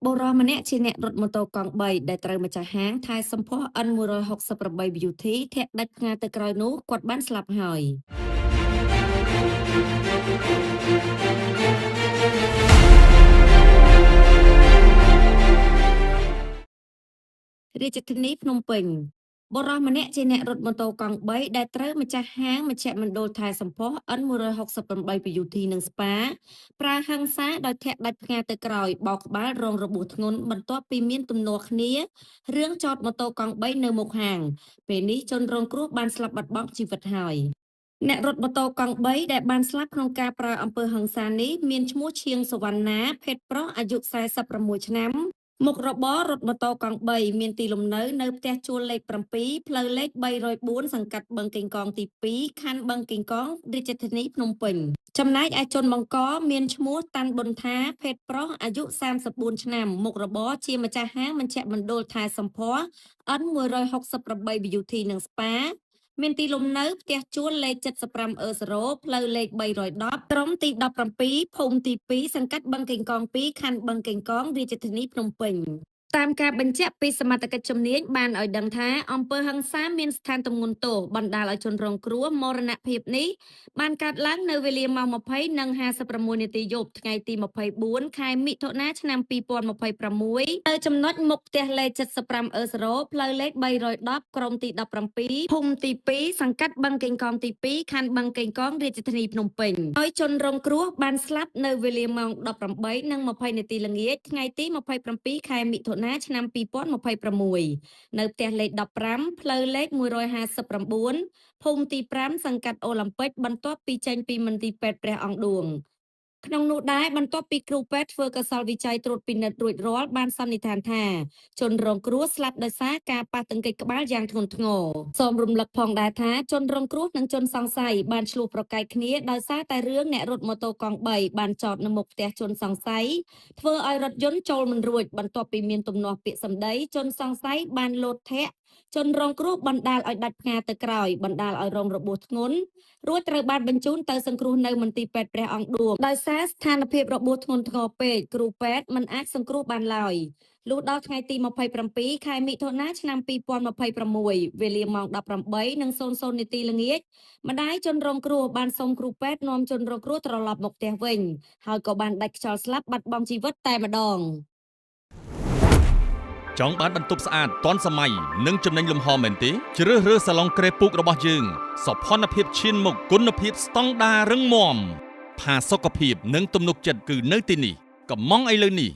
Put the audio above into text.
បុរសម្នាក់ជាអ្នករត់ម៉ូតូកង់3ដែលត្រូវម្ចាស់ហាងថែសម្ផស្ស N168 Beauty ធាក់ដាច់ផ្ងាទៅក្រោយនោះគាត់បានស្លាប់ហើយរាជធានីភ្នំពេញបុរសម្នាក់ជាអ្នករត់ម៉ូតូកង់3ដែលត្រូវម្ចាស់ហាងមជ្ឈមណ្ឌលថែសម្ផស្ស N168 Beauty និង Spa ប្រើហិង្សាដោយធាក់ដាច់ផ្ងាទៅក្រោយបោកក្បាលរងរបួសធ្ងន់បន្ទាប់ពីមានទំនាស់គ្នារឿងចតម៉ូតូកង់3នៅមុខហាងពេលនេះជនរងគ្រោះបានស្លាប់បាត់បង់ជីវិតហើយអ្នករត់ម៉ូតូកង់3ដែលបានស្លាប់ក្នុងការប្រើអំពើហិង្សានេះមានឈ្មោះឈៀងសវណ្ណាភេទប្រុសអាយុ46ឆ្នាំមុខរបររត់ម៉ូតូកង់3មានទីលំនៅនៅផ្ទះជួលលេខ7ផ្លូវលេខ304សង្កាត់បឹងកេងកងទី2ខណ្ឌបឹងកេងកងរាជធានីភ្នំពេញចំណែកឯជនបង្កមានឈ្មោះតាន់ប៊ុនថាភេទប្រុសអាយុ34ឆ្នាំមុខរបរជាម្ចាស់ហាងមជ្ឈមណ្ឌលថែសម្ផស្ស N168 Beauty និង Spa មានទីលំនៅផ្ទះជួលលេខ75អឺ0ផ្លូវលេខ310ក្រុមទី17ភូមិទី2សង្កាត់បឹងកេងកង2ខណ្ឌបឹងកេងកងរាជធានីភ្នំពេញតាមការបញ្ជាក់ពីសមត្ថកិច្ចជំនាញបានឲ្យដឹងថាអំពើហិង្សាមានស្ថានទម្ងន់ទោសបណ្ដាលឲ្យជនរងគ្រោះមរណភាពនេះបានកើតឡើងនៅវេលាម៉ោង20:56នាទីយប់ថ្ងៃទី24ខែមិថុនាឆ្នាំ2026នៅចំណុចមុខផ្ទះលេខ75អឺ0ផ្លូវលេខ310ក្រុមទី17ភូមិទី2សង្កាត់បឹងកេងកងទី2ខណ្ឌបឹងកេងកងរាជធានីភ្នំពេញហើយជនរងគ្រោះបានស្លាប់នៅវេលាម៉ោង18:20នាទីល្ងាចថ្ងៃទី27ខែមិថុនាឆ្នាំ2026នៅផ្ទះលេខ15ផ្លូវលេខ159ភូមិទី5សង្កាត់អូឡ িম্প ិកបន្ទាប់ពីចេញពីមន្ទីរពេទ្យព្រះអង្គឌួងក្នុងនោះដែរបន្ទាប់ពីគ្រូពេទ្យធ្វើកសលវិច័យត្រួតពិនិត្យរួចរាល់បានសន្និដ្ឋានថាជនរងគ្រោះស្លាប់ដោយសារការប៉ះទង្គិចក្បាលយ៉ាងធ្ងន់ធ្ងរសូមរំលឹកផងដែរថាជនរងគ្រោះនិងជនសង្ស័យបានឈ្លោះប្រកែកគ្នាដោយសារតែរឿងអ្នករត់ម៉ូតូកង់3បានចតនៅមុខផ្ទះជនសង្ស័យធ្វើឲ្យរថយន្តចូលមិនរួចបន្ទាប់ពីមានទំនាស់ពាក្យសម្ដីជនសង្ស័យបានលោតធាក់ជនរងគ្រោះបណ្ដាលឲ្យដាច់ផ្ងាទៅក្រោយបណ្ដាលឲ្យរងរបួសធ្ងន់រួចត្រូវបានបញ្ជូនទៅសង្គ្រោះនៅមន្ទីរពេទ្យព្រះអង្គឌួងដោយសារស្ថានភាពរបួសធ្ងន់ធ្ងរពេកគ្រូពេទ្យមិនអាចសង្គ្រោះបានឡើយលុះដល់ថ្ងៃទី27ខែមិថុនាឆ្នាំ2026វេលាម៉ោង18:00នាទីល្ងាចម្ដាយជនរងគ្រោះបានសុំគ្រូពេទ្យនាំជនរងគ្រោះត្រឡប់មកផ្ទះវិញហើយក៏បានដាច់ខ្យល់ស្លាប់បាត់បង់ជីវិតតែម្ដង ចង់បានបន្ទប់ស្អាតទាន់សម័យនិងចំណេញលំហមែនទេជ្រើសរើសសាឡុងក្រេពូករបស់យើងសោភ័ណភាពឈានមុខគុណភាពស្តង់ដាររឹងមាំផាសុកភាពនិងទំនុកចិត្តគឺនៅទីនេះកំងឥឡូវនេះ។